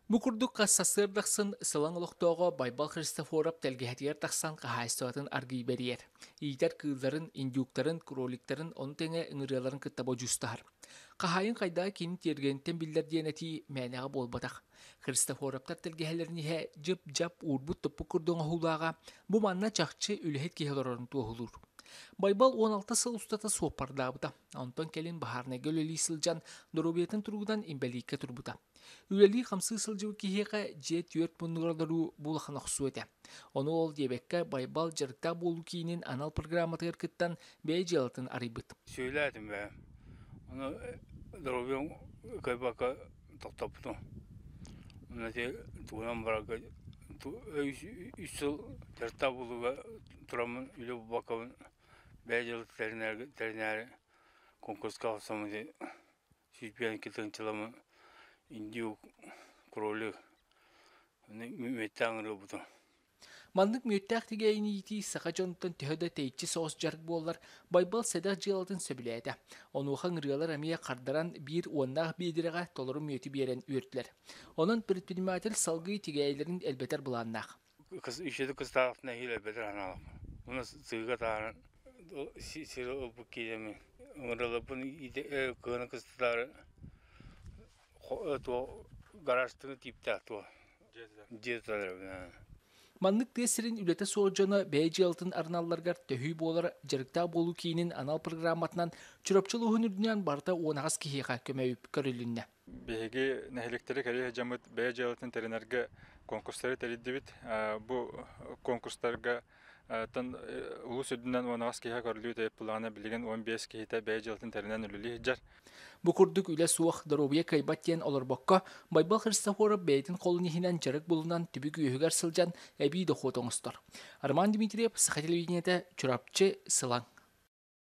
Бу курдук хас сарсыарда ахсын Сылаҥ олохтооҕо Байбал Христофоров тэлгэһэтигэр тахсан хаһаайыстыбатын аргыый бэрийэр. Иитэр кыылларын, индюктарын, кроликтарын, ону тэҥэ ыҥырыаларын кытта бодьуустаһар. Хаһаайын хайдаҕа кини тиэргэниттэн биллэр диэн этии мээнэҕэ буолбатах. Христофоровтар тэлгэһэлэрин иһэ дьып-дьап уурбут-туппут курдук оҥоһуулааҕа бу манна чахчы үлэһит киһи олорорун туоһулуур. Байбал 16 сыл устата суоппардаабыта. Онтон кэлин баһаарынайга үлэлии сылдьан доруобуйатын туругунан инбэлииккэ турбута. Үлэлии-хамсыы сылдьыбыт киһиэхэ дьиэ түөрт муннугар олоруу бу улахан охсуу этэ. Ону ол диэбэккэ Байбал дьарыктаах буолуу киинин анал программатыгар кыттан бэйэ дьыалатын арыйбыт. Сүөлээтим бэйэм. Ону доруобуйам кыайбакка тохтоппутум. Онно ити тугунан барарга үс сыл дьарыктаах буолууга тураммын үлэ булбаккабын бэйэ дьыалатын тэринээри конкурска хапсаммын 152 тыһыынчаламмын индюк, кролик мүөттээх ыҥырыылбытым. Маннык мүөттээх тигээйини иитии саха дьонуттан төһө да тэйиччи соҕус дьарык буоллар, Байбал сэдэх дьыалатын сөбүлээтэ. Онуоха ыҥырыалар эмиэ хардаран биир уоннаах биэдирэҕэ толору мүөтү биэрэн үөртүлэр. Онон предприниматель салгыы тигээйилэрин элбэтэр былааннаах. Үчүгэй кыстаахтына иһил элбэтэр санаалаах. Уонна сыыга таһааран сири ылбыт киһи ыҥырыллыбын кыһыны кыстатаары гаражтыҥы тииптээх туо дьиэ туталлар. Маннык тыа сирин үлэтэ суох дьоно бэйэ дьыалатын арыналларыгар төһүү буолар дьарыктаах буолуу киинин анал программатынан Чурапчы улууһун үрдүнэн барыта 18 киһиэхэ көмө үп көрүлүннэ. Биһиги нэһилиэктэри кэлии сылдьаммыт бэйэ дьыалатын тэринэргэ конкурстары тэрийдибит. Бу конкурстарга улуус үрдүнэн 18 киһи көрүлүү тэйип былаана билигин 15 киһитэ бэйэ дьыалатын тэринэн үлэлии сылдьар. Бу курдук үлэ суох, доруобуйа кыайбат диэн олорбокко, Байбал Христофоров бэйэтин холун иһинэн дьарык булунан түбүк үөһүгэр сылдьан эбии дохуот оҥостор. Роман Дмитриев, Саха телевидениетэ, Чурапчы, Сылаҥ.